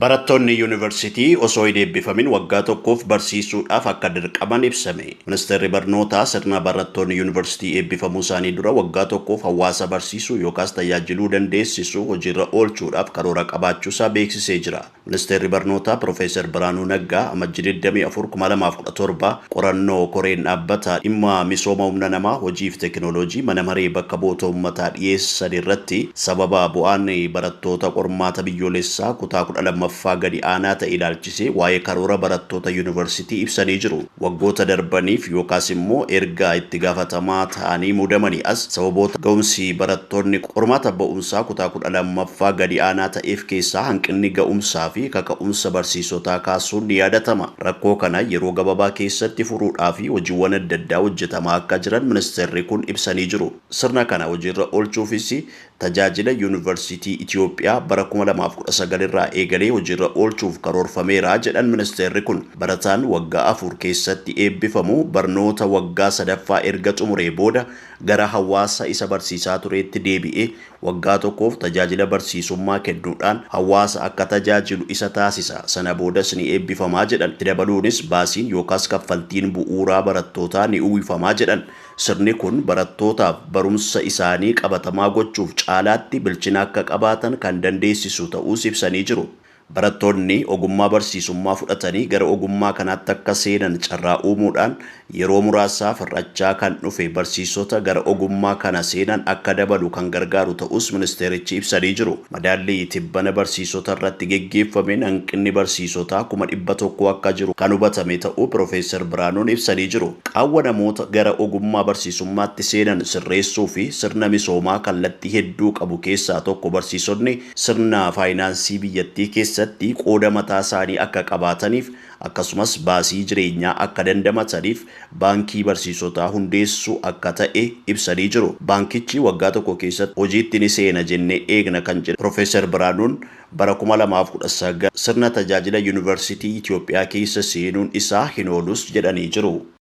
Barattoonni yuunivarsiitii osoo hin eebbifamin waggaa tokkoof barsiisuudhaaf akka dirqaman ibsame. Ministeerri barnootaa sirna barattoonni yuunivarsiitii eebbifamuu isaanii dura waggaa tokkoof hawaasa barsiisuu yookaas tajaajiluu dandeessisu hojiirra oolchuudhaaf karoora qabaachuusaa beeksisee jira. Ministeerri barnootaa Profeesar Biraanuu Naggaa Amajjii 24 2017 qorannoo koreen dhaabbataa dhimma misooma humna namaa, hojii fi teekinooloojii mana maree bakka bu'oota uummataa dhiyeessan irratti sababa bu'aan barattoota qormaata biyyoolessaa kutaa 12ffaa gadi aanaa ta'e ilaalchisee waa'ee karoora barattoota yuunivarsiitii ibsanii jiru. Waggoota darbaniif yookaas immoo erga itti gaafatamaa ta'anii muudamanii as sababoota ga'umsi barattoonni qormaata ba'umsaa kutaa 12ffaa gadi aanaa ta'eef keessaa hanqinni ga'umsaa fi kaka'umsa barsiisotaa kaasuun ni yaadatama. Rakkoo kana yeroo gabaabaa keessatti furuudhaa fi hojiiwwan adda addaa hojjetamaa akka jiran ministeerri kun ibsanii jiru. Sirna kana hojiirra oolchuufis tajaajila yuunivarsiitii Itoophiyaa bara 2019 irraa eegalee hojiirra oolchuuf karoorfameera jedhan ministeerri kun. Barataan waggaa 4 keessatti eebbifamu barnoota waggaa 3ffaa erga xumuree booda gara hawaasa isa barsiisaa tureetti deebi'ee waggaa tokkoof tajaajila barsiisummaa kennuudhaan hawaasa akka tajaajilu isa taasisa. Sana boodas ni eebbifamaa jedhan. Itti dabaluunis baasiin yookaas kaffaltiin bu'uuraa barattootaa ni uwwifamaa jedhan. Sirni kun barattootaaf barumsa isaanii qabatamaa gochuuf caalaatti bilchina akka qabaatan kan dandeessisu ta'uus ibsanii jiru. Barattoonni ogummaa barsiisummaa fudhatanii gara ogummaa kanaatti akka seenan carraa uumuudhaan yeroo muraasaaf hir'achaa kan dhufe barsiisota gara ogummaa kana seenan akka dabalu kan gargaaru ta'us ministeerichi ibsanii jiru. Madaallii tibbana barsiisota irratti geggeeffameen hanqinni barsiisotaa 100,000 akka jiru kan hubatame ta'uu Piroofeesar Biraanuun ibsanii jiru. Qaawwa namoota gara ogummaa barsiisummaatti seenan sirreessuu fi sirna misoomaa kallattii hedduu qabu keessaa tokko barsiisonni sirna faayinaansii biyyattii keessatti qooda mataa isaanii akka qabaataniif akkasumas baasii jireenyaa akka dandamataniif baankii barsiisotaa hundeessuu akka ta'e ibsanii jiru. Baankichi waggaa tokko keessatti hojiitti ni seena jennee eegna kan jedhe Piroofeesar Biraanuun bara 2019 sirna tajaajila yuunivarsiitii Itoophiyaa keessa seenuun isaa hin oolus jedhanii jiru.